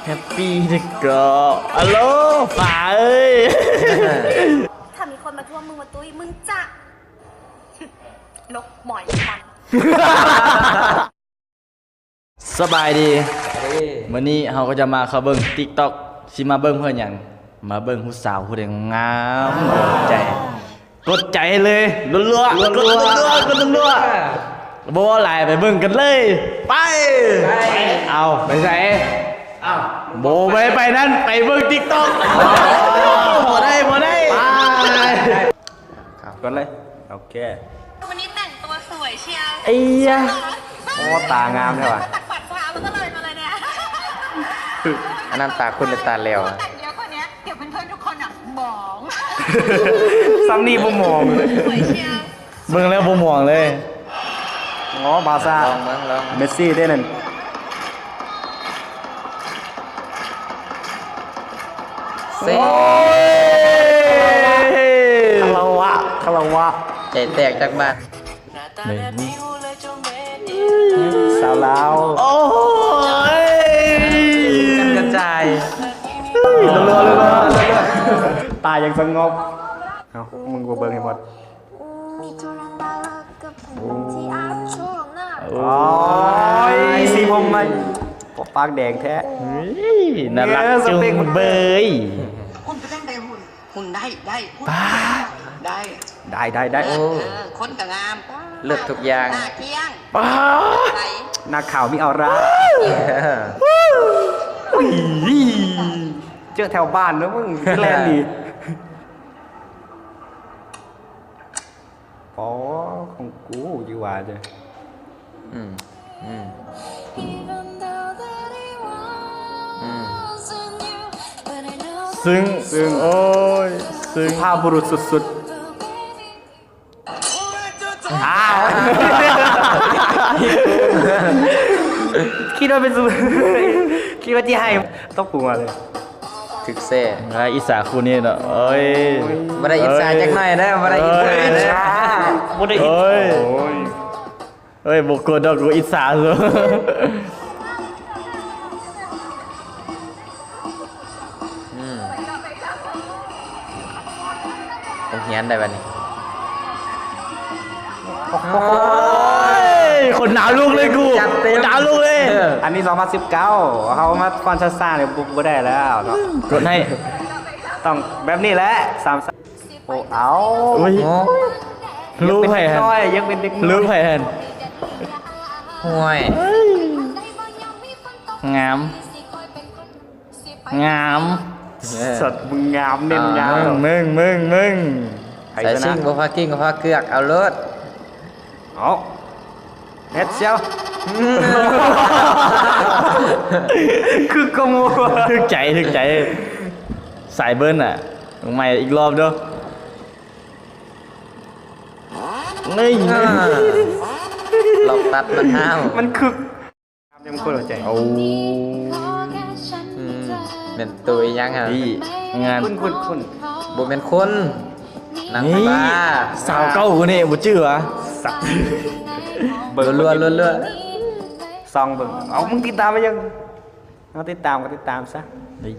Happy ເດີກໍ ອາໂລ ຝາເອີຍ. ຖ້າມີຄົນມາທວງມຶງວ່າຕຸ້ຍ ມຶງຈະ ນົກໝອຍມັນ. ສະບາຍດີ. ມື້ນີ້ເຮົາກໍຈະມາເຂົ້າເບິ່ງ TikTok. ຊິມາເບິ່ງເພື່ອຫຍັງ? ມາເບິ່ງຜູ້ສາວຜູ້ໃດງາມໆ ກົດໃຈ ກົດໃຈເລີຍ ລົວໆ ກົດລົວໆ ກົດລົວໆ. ບໍ່ເວົ້າຫຼາຍ ໄປເບິ່ງກັນເລີຍ ໄປ. ເອົາ ໄປໃສ? ເອົ້າ ບໍ່ໄດ້ໄປນັ້ນ ໄປເບິ່ງ TikTok. ບໍ່ໄດ້ ບໍ່ໄດ້ ໄປ. ກ່ອນເລີຍ ໂອເຄ. ວັນນີ້ແຕ່ງຕົວສວຍເຊຍວ. ເອີຍ ໂອ້ ຕາງາມແທ້ຫວາ. ປັດຂວາມາ ມັນກໍເລີຍມາເລີຍເນຍ. ອັນນັ້ນຕາຂຸ້ນ ຫຼື ຕາແຫຼວ? ແຕ່ງເຍອະກວ່າເນຍ ດຽວເພື່ອນໆທຸກຄົນນະໝອງ. ສ່ຳນີ້ບໍ່ໝອງ ສວຍເຊຍວ. ເບິ່ງແລ້ວບໍ່ມ່ວນເລີຍ. ອໍ ບາຊາ ລອງເບິ່ງ ລອງ ເມດຊີເດ້ນັ້ນ. ເຊ ໂອ້ຍ ຄາລາວະ ຄາລາວະ ໃຈແຕກຈັກບາດ. ສາວລາວ ໂອ້ຍ ກະຈາຍ ຕາຍັງສະຫງົບ. ເອົ້າ ມຶງບໍ່ເບິ່ງໃຫ້ໝົດ. ໂອ້ຍ ສີຜົມໃໝ່ ປາກແດງແທ້. ເຮີ້ຍ ໜ້າລັກຈຸງເບີຍ. ຫຸ່ນເປັນຈັ່ງໃດຫຸ່ນ? ຫຸ່ນໄດ້ ໄດ້ ຫຸ່ນ ປ້າ ໄດ້ ໄດ້ ໄດ້ ໄດ້. ເອີ ໂອ້ ເອີ ຄົນກໍງາມ ເລີດທຸກຢ່າງ ໜ້າກ້ຽງ ປ້າ ໜ້າຂາວມີອອຣາ. ເຈີແຖວບ້ານເນາະ ມຶງແລ່ນນີ້. ອໍ ຂອງກູຢູ່ວ່າເດີ້. ອືມ ອືມ ອືມ ຊຶ່ງ ຊຶ່ງ ໂອ້ຍ ຊຶ່ງ ສຸພາບບຸລຸດສຸດໆ. ອ້າວ ຄິດວ່າເປັນສຸ ຄິດວ່າຊິໃຫ້ຕົກຫົວເລີຍ. ຖືກແຊະ ອ່າ ອິດສາຄູ່ນີ້ເນາະ. ໂອ້ຍ ບໍ່ໄດ້ອິດສາຈັກໜ້ອຍເດີ ບໍ່ໄດ້ອິດສາເດີ ບໍ່ໄດ້ອິດສາ. ໂອ້ຍ ໂອ້ຍ ບໍ່ກົວດອກ ກູອິດສາ. ອືມ ໂຮງຮຽນໄດ້ບັດນີ້. ໂອ້ຍ ຄົນດາວລຸກເລີຍກູ ຄົນດາວລຸກເລີຍ. ເອີ ອັນນີ້ສອງພັນສິບເກົ້າ ເຮົາມາກ່ອນຊ້າໆນີ້ ບໍ່ ບໍ່ໄດ້ແລ້ວເນາະ. ກົດໃຫ້ ຕ້ອງແບບນີ້ແຫຼະ ສາມ ໂອ້ ເອົາ ໂອ້ຍ ໂອ້ຍ ລູກໃຜຫັ້ນ? ຍັງເປັນເດັກນ້ອຍ ຍັງເປັນເດັກນ້ອຍ ລູກໃຜຫັ້ນ? ໂອ້ຍ ງາມ ງາມ. ເອີ ສັດ ມຶງງາມ ເນັ້ນງາມ. ມຶງ ມຶງ ມຶງ ໃຜຊະນະ? ສາຍຊິງ ບໍ່ພາກິ້ງກໍພາເກືອກ ເອົາໂລດ. ເອົາ ເຮັດຊຽວ ຄືກະໝູ ຖືກໃຈ ຖືກໃຈ ສາຍເບີນນະ. ເອົາໃໝ່ອີກລອບເດີ້. ນີ້ ອ່າ ລອກຕັດມັນຫ້າວ ມັນຄືກ ຍັງບໍ່ເຂົ້າໃຈ. ໂອ້ ອືມ ແມ່ນໂຕອີ່ຫຍັງຫັ້ນ? ນີ້ ງານ ຄຸ້ນໆ ບໍ່ແມ່ນຄົນ ນາງຟ້າ ນີ້ ສາວເກົ່າຜູ້ນີ້ ບໍ່ຈື່ຫວາ? ສັກ ເບິ່ງ ລັວໆ ລັວໆ ສ່ອງເບິ່ງ. ເອົາ ມຶງຕິດຕາມໄປຍັງ? ເອົາ ຕິດຕາມກໍຕິດຕາມຊະ. ເຮີ້ຍ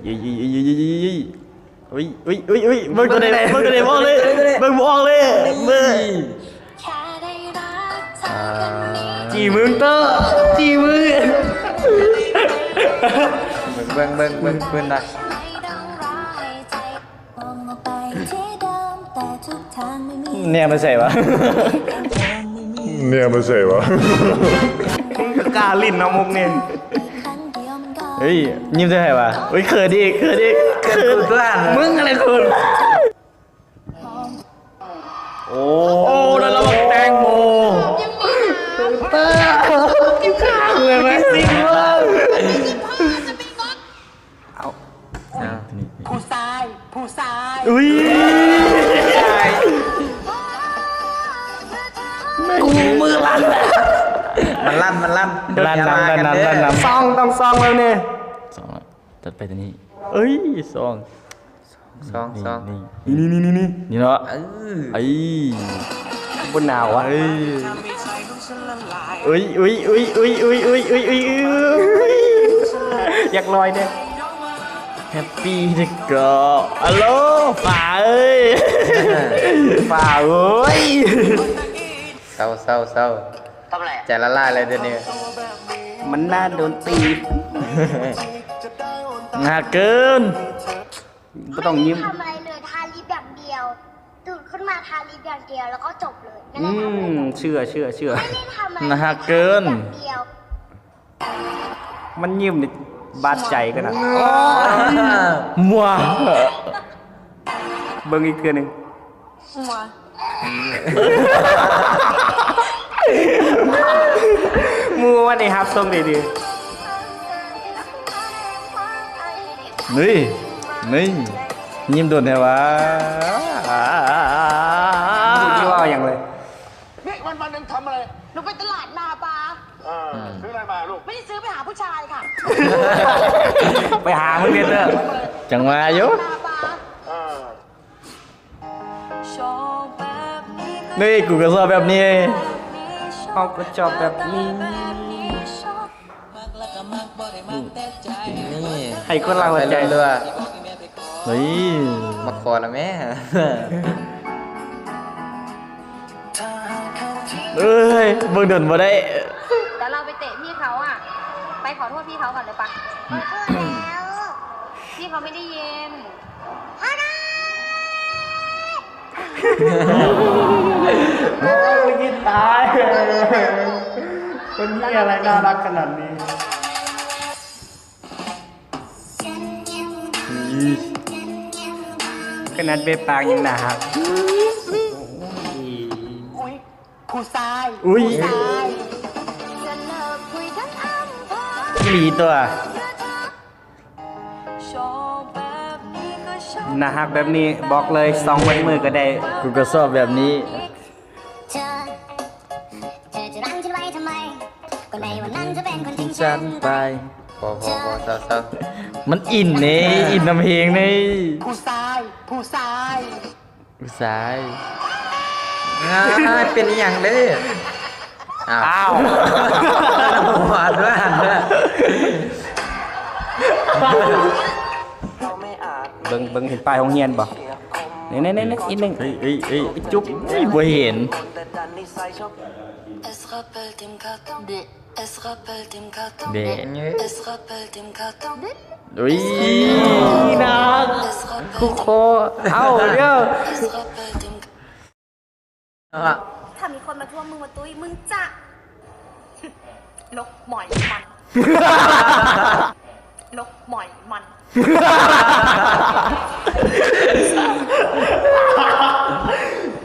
ເຮີ້ຍ ເບິ່ງຕົວໃດ ເບິ່ງຕົວໃດ ບໍ່ອອກເລີຍ ເບິ່ງບໍ່ອອກເລີຍ. ເບິ່ງ ອ່າ ຈີ່ມຶງເຕີ ຈີ່ມຶງ ເບິ່ງ ເບິ່ງ ເບິ່ງ ເບິ່ງນະ. ແນມໄປໃສຫວາ? ແນມໄປໃສຫວາ? ກ້າຫຼິ້ນເນາະມຸກນີ້. ເຮີ້ຍ ຍິ້ມໃສ່ໃຜຫວາ? ໂອ້ຍ ເຂີນອີກ ເຂີນອີກ ເຂີນ. ມຶງຫັ້ນແຫຼະເຂີນ. ໂອ້ ໂອ້ ນັ້ນລະບັກແຕງໂມ. ເອີ ກິນຂ້າວເລີຍໄໝ? ເອົາ ອ່າ ຜູ້ຊາຍ ຜູ້ຊາຍ. ອຸ້ຍ ກູມືສັ່ນ ມັນສັ່ນ ມັນສັ່ນ ສັ່ນນຳ ສັ່ນນຳ ສັ່ນນຳ. ຊອງ ຕ້ອງຊອງແລ້ວນີ້ ຊອງ ຈັດໄປຕົວນີ້. ເອີຍ ຊອງ ຊອງ ນີ້ ຊອງ ນີ້ ນີ້ ນີ້ ນີ້ ນີ້ ນີ້ເນາະ. ເອີ ເອີຍ ບໍ່ໜາວຫວາ? ເອີຍ ອຸ້ຍ ອຸ້ຍ ອຸ້ຍ ຢາກລອຍເດ້. ແຮັບປີ້ເດ້ກໍ ອາໂລ ຟ້າເອີຍ ຟ້າເອີຍ ເຊົາ ເຊົາ ເຊົາ ທຳອະໄລ ໃຈລະລາຍເລີຍດຽວນີ້ ມັນໜ້າໂດນຕີ ໜ້າເກີນ ບໍ່ຕ້ອງຍິ້ມ ໄມ່ໄດ້ທຳອະໄລເລີຍ ທາລິບຢ່າງດຽວ ຕື່ນຂຶ້ນມາທາລິບຢ່າງດຽວ ແລ້ວກໍຈົບເລີຍ ອືມ ເຊື່ອ ເຊື່ອ ເຊື່ອ ໜ້າຮັກເກີນ ມັນຍິ້ມນີ້ບາດໃຈຂະໜາດ ມົວ ເບິ່ງອີກເທື່ອໜຶ່ງ ມົວ ໝູ່ມັນໄດ້ຮັບຊົມດີໆ ນີ້ ນີ້ ຍິ້ມດົນແທ້ຫວາ ບໍ່ຮູ້ຊິເວົ້າຫຍັງເລີຍ. นี่วันวันหนึ่งทำอะไร หนูไปตลาดนาปา เออ ซื้ออะไรมาลูก ไม่ได้ซื้อ ไปหาผู้ชายค่ะ ไปหามึงเนี่ยเด้อ จังหวะอยู่ นาปา เออ นี่กูก็ชอบแบบนี้ เฮาก็ชอบแบบนี้ นี่ ให้คนละหัวใจ เฮ้ย มาขอละแม่ เอ้ย เบิ่งโดนบ่ได้ แล้วเราไปเตะพี่เขาอะ ไปขอโทษพี่เขาก่อนเลยปะ ขอโทษแล้ว พี่เขาไม่ได้ยิน โอ้ย ตาย คนเหี้ยอะไรน่ารักขนาดนี้ ຂະໜາດເບປາກຍັງໜ້າຮັກ ຜູ້ຊາຍ ອຸ້ຍ ຜູ້ຊາຍ ອີ່ຫຼີຕົວະ ໜ້າຮັກແບບນີ້ ບອກເລີຍ ສ່ອງເບິດມື້ກໍໄດ້ ກູກໍຊອບແບບນີ້ ເທ ເທຈະລັງສັນໄປທຳໄມ ກໍໃນວັນນັ້ນເທເປັນຄົນຖິ້ມ ຖິ້ມ ທັງ ທັງ ສັນໄປ ໄປ ພໍ ພໍ ພໍ ເຊົາ ເຊົາ ມັນອິນເດ້ ອິນນຳເພງເດ້ ຜູ້ຊາຍ ຜູ້ຊາຍ ຜູ້ຊາຍ ອ້າຍ ເປັນອີ່ຫຍັງເດ້ ອ້າວ ອ້າວ ຫົວດ້ວຍ ຫັນດ້ວຍ ເບິ່ງ ເບິ່ງ ເຫັນປ້າຍໂຮງຮຽນບໍ່? ນີ້ໆໆ ອີກໜຶ່ງ ເອີຍ ເອີຍ ເອີຍ ຈຸບ ເອີຍ ບໍ່ເຫັນ ເດະ ອຸ້ຍ ນາງ ຄູຄໍ ເອົ້າ ດຽວ ຖ້າມີຄົນມາທວງມຶງວ່າຕຸ້ຍ ມຶງຈະ ລົກໝອຍມັນ ລົກໝອຍມັນ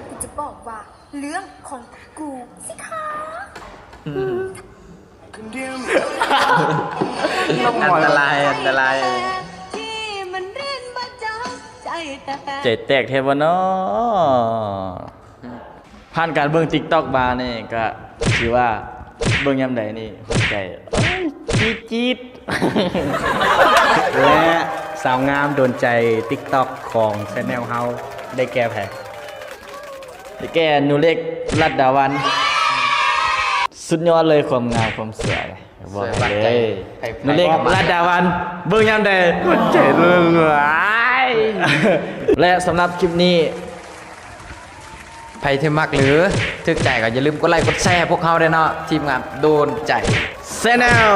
ກູຈະບອກວ່າເລື່ອງຂອງກູຊິຄະ ອັນຕະລາຍ ອັນຕະລາຍ ທີ່ມັນເດັ່ນມາຈາກໃຈແຕກ ໃຈແຕກແທ້ບໍ່ນໍ? ຜ່ານການເບິ່ງຕິກຕັອກມານີ້ ກະຖືວ່າເບິ່ງຍາມໃດນີ້ ຫົວໃຈ ໂອ້ຍ ຈີດໆ ແລະ ສາວງາມໂດນໃຈຕິກຕັອກຂອງແຊນແນວເຮົາ ໄດ້ແກ່ໃຜ? ໄດ້ແກ່ ໜູເລັກ ລັດດາວັນ ສຸດຍອດເລີຍ ຄວາມງາມ ຄວາມສວຍ ບອກໃຫ້ເລີຍ ໜູເລັກ ລັດດາວັນ ເບິ່ງຍາມໃດ ຫົວໃຈລວຍ ແລະ ສຳລັບຄລິບນີ້ ໃຜທີ່ມັກ ຫຼື ຖືກໃຈກໍຢ່າລືມກົດໄລກົດແຊພວກເຮົາເດ້ເນາະ ທີມງານໂດນໃຈແຊນແນວ.